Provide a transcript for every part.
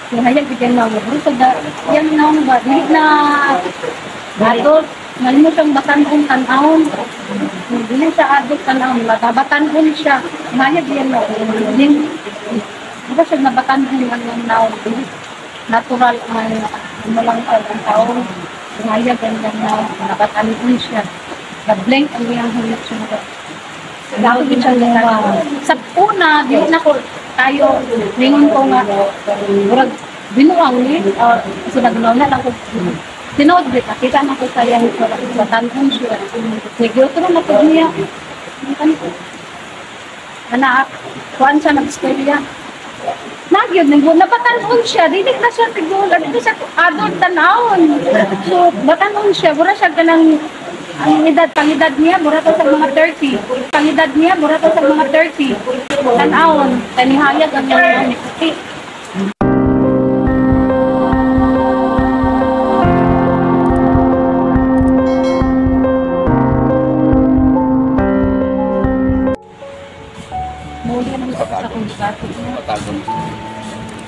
Nihayag bigyan na mo. Pero sa yan na ba, dili na adult, ngayon mo siyang batanon tanawon. Dili siya adult tanawon, batanon siya. Nihayag yan na. Di ba siya nabatanon ang yung naon? Natural ang ano lang siya ang taon. Nihayag ang yung naon, nabatanon siya. Na-blank ang iyang hulot siya. Dahil siya sa una, dili na ko tayo, ningon ko nga, murag binuang ni, kasi nagnaw na lang ko. Tinuod, nakita na ko sa iyang batanon siya. Nagyotro na po niya. Anak, kuan siya nag-istorya. Nagyod, nabatanon siya, dili na siya tigol, dili siya adult tanawon. So, batanon siya, mura siya ganang ang edad, pangedad niya, mura to sa mga 30. Pangedad niya, mura to sa mga 30. Tanawon, tanihayag ang iyang puti. Muli ang sa kong sakit niya. Patagon.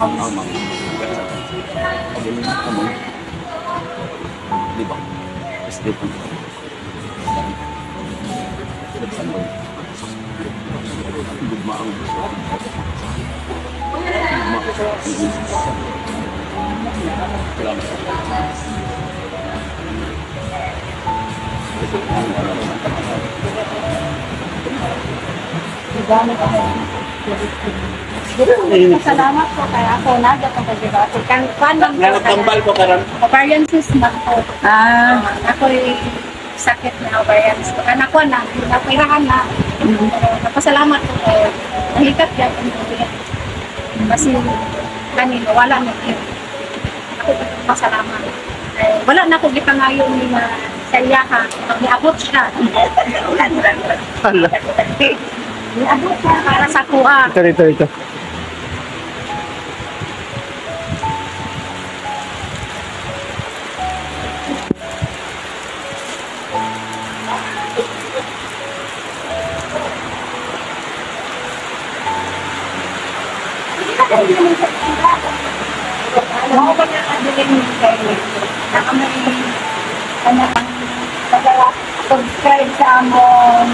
Amang. Amang. Di ba? SD po. Gugmaang. Salamat po kaya ako nagkakagibati. Nagtambal ko karon. Ovarian cyst na ako. Ah, Ako'y sakit na ovarian cyst. Anak ko na, napirahan na. Pero napasalamat ko kay nahikat yan. Kasi kanino, wala na yun. Ako pasalamat. Eh, wala na ako gipangayon ni na sa iya ha. Niabot siya. Niabot siya para sa kuha. Ito, ito, ito. Ano ba na kadiling kay nakamay subscribe sa among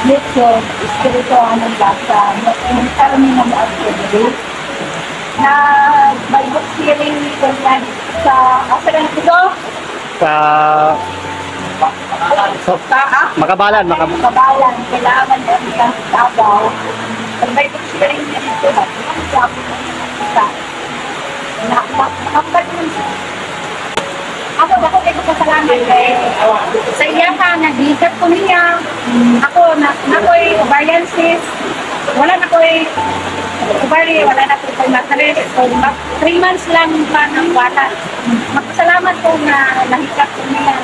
YouTube, Espiritu Anong Lasa, karon na mo activity na may book sharing ko sa asa lang ito? Sa Makabalan, Makabalan, kailangan na isang Davao. May book sharing dito, sa Ako, ako kay ko pasalamat kay sa iya ka, nag-likat ko niya. Ako, na, ako'y ovarian cyst. Wala na ko'y ovary, wala na ko'y matris. So, 3 months lang pa ng wala. Magpasalamat ko na nahikat ko niya.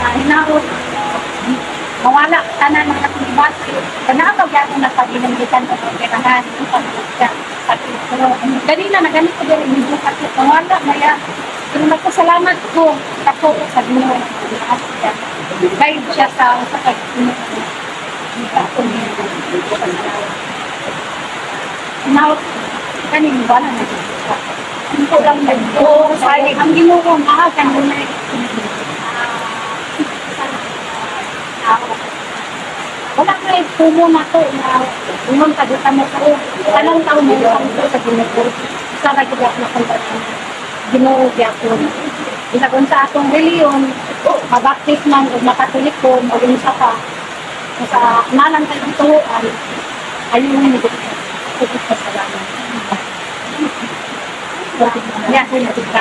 Hinaot, mawala, tanan ng akong bati. Kanakapag ako nagpag-inambitan ko ng perahan, ang pag-ikan. Pero kanina, naganit ko din, medyo sakit. Mawala, maya. Pero nagpasalamat ko, ako sa Ginoo. Guide siya sa pag-inambitan ko niya. Now, kanin, wala na siya. Ang kulang na oo, ang Ginoo, maaga mo na wala na yung pumo na to na unang kagutan mo ko. Tanang taon mo sa Ginoo. Sa nagigap na kung Ginoo gyapon. Bisag unsa atong reliyon, mabaptis man o makatoliko o unsa pa. Sa nalang tayong tuhuan, ayun yung pasalamat. Yeah, ano siya kita?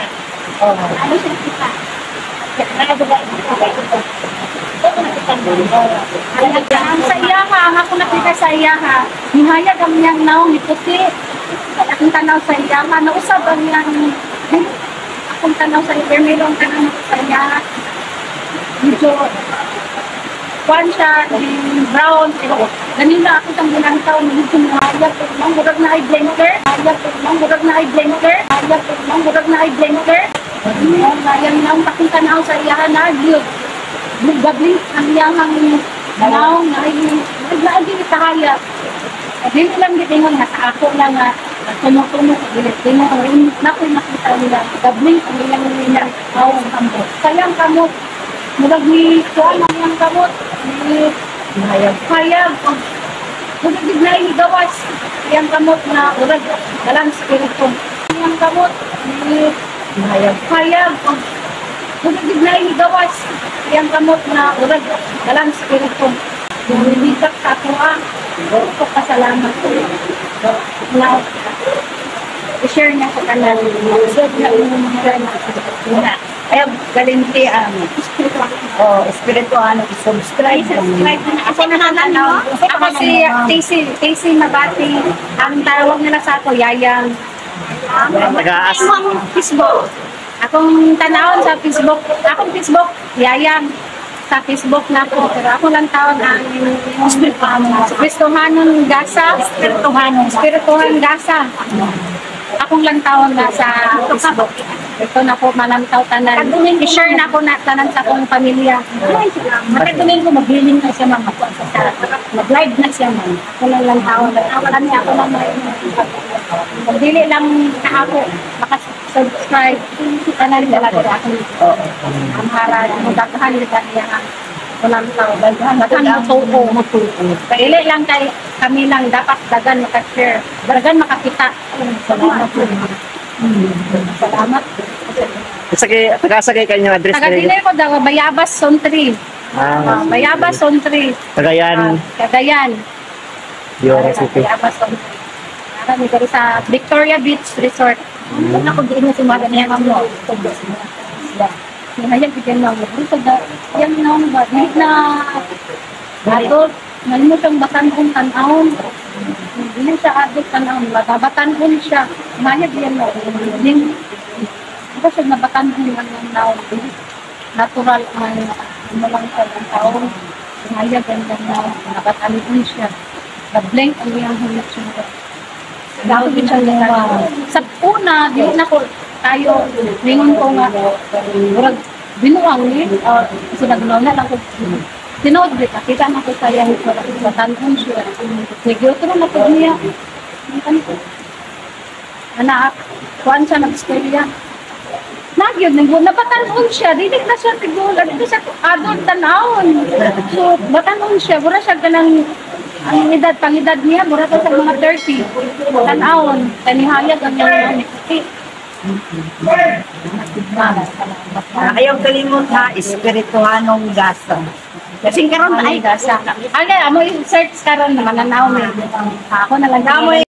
Ang sa iya ha, ang ako nakita sa iya ha, nihayag ang niyang naong iputi. Akong tanaw sa iya ha, nausab ang niyang, akong tanaw sa iya, mayroong tanaw sa iya. Medyo, kuwan siya, brown, pero ganina ako siyang ginantaw, medyo nihayag, ang murag na ay blanker, ang murag na ay blanker, ang murag na ay blanker. Ang naong akong tanaw sa iya ha, nagyod. Gabling ang iyang naong naagi kahaya. Dili lang gitingon nga sa ako lang nga Tumutumo sa gilid. Tinuod na ko nakita nila. Gabling ang ilang nila. Awang kamot. Sayang kamot. Murag ni kuan ang iyang kamot. Ni Hayag. hayag. Murag di na gawas. Iyang kamot na murag dalang spirito. Iyang kamot ni Hayag. hayag. Murag di na gawas. Iyang kamot na murag dalang spirito. Lumitak sa ako ah. Ko pasalamat ko. Na i-share niya sa tanan. Na share na. Ayaw, galinti ang oh, espirituano, i-subscribe. I-subscribe na. Ako na no? Ako si Tacy, Tacy Mabati. Ang tawag nila sa ako, Yayang. Taga-as. Akong Facebook. Akong tanawon sa Facebook. Akong Facebook, Yayang. Sa Facebook na ako. Pero ako lang tawag ang Espirituhanon Gasa. Espirituhano. Espirituhan Gasa. Akong lang tawag na sa Facebook. Ito na po malantaw tanan. I-share na ako na tanan sa akong pamilya. Matag Domingo, mag-healing na siya, ma'am. Ako sa mag-live na siya, ma'am. Ako lang lang tawag. Ako lang niya, ako lang may. Dili lang na ako makasubscribe. Tanan nila ko akong amhara. Magdaghan nila niya ang walang tao. Daghan mutuo. Mutuo. Kaili lang kay kami lang dapat dagan makashare. Dagan makakita. Salamat po. Salamat. Sa taga-asa kay kanyang address Taga diri? dili ko daw Bayabas Zone 3. Ah, Bayabas Zone 3. Cagayan, Cagayan. Diora City. Bayabas Zone 3. Ara ni diri sa Victoria Beach Resort. Kung ako diin na sumada niya, ma'am, no. Nihayag bigyan na mo. Sa yan na ba dili na adult ngano siyang batan-on tan-awon. Dili siya adult tan-awon, batan-on siya. Nihayag yan mo. Ding Ito siya nabatan-on lang ng naon. Natural ang ano lang siya ng taon. Nihayag yan lang naon. Nabatan-on siya. Na-blank ang iyang hulot siya. Daw din siya nila. Sa una, di na ko tayo, ningon ko nga, murag binuang ni, kasi nagnaw na lang ko. Tinuod, di, nakita na ko sa iyang batan-on siya. Nagyotro na po niya. Ano ko? Anak, kuan siya nag-eskwela. Nagyod, nabatan-on siya. Dili na siya tigula. Dili siya adult tanawon. So, batan-on siya. Mura siya ganang ang edad, pangedad niya, mura pa sa mga 30. Tanawon, tanihayag ang iyang puti. Ayaw kalimot ha, espirituhanong gasa. Kasi karon Ay, ay gasa. Ay, amo i-search karon naman nanaw ni. Ako na lang. Amo.